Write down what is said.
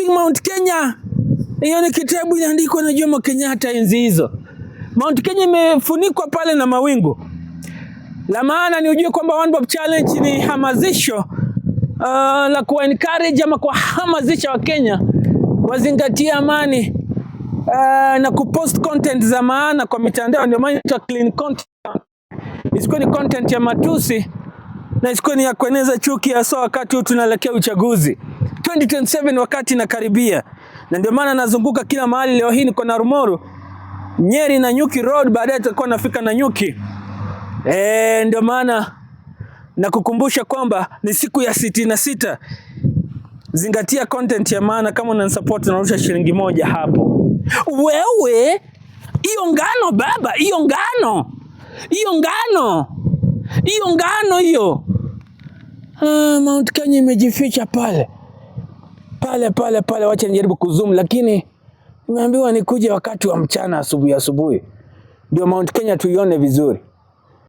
Overlooking Mount Kenya. Hiyo ni kitabu inaandikwa na Jomo Kenyatta enzi hizo. Mount Kenya imefunikwa pale na mawingu. La maana ni ujue kwamba One Bob Challenge ni hamasisho la kuwa encourage ama kuwahamasisha Wakenya wazingatie amani na kupost content za maana kwa mitandao. Ndio maana inaitwa clean content, isikuwe ni content ya matusi na isikuwe ni ya kueneza chuki, hasa wakati huu tunaelekea uchaguzi 2027, wakati inakaribia, na ndio maana nazunguka kila mahali. Leo hii niko na Rumoru, Nyeri Nanyuki Road, baadaye tutakuwa nafika Nanyuki. Ndio maana nakukumbusha kwamba ni siku ya 66. Zingatia content ya maana. Kama unanisupport, unarusha shilingi 1 hapo. Wewe, hiyo ngano baba, hiyo ngano, hiyo ngano, hiyo ngano hiyo. Ah, Mount Kenya imejificha pale pale pale pale. Wacha nijaribu kuzoom, lakini nimeambiwa nikuje wakati wa mchana, asubuhi asubuhi, ndio Mount Kenya tuione vizuri.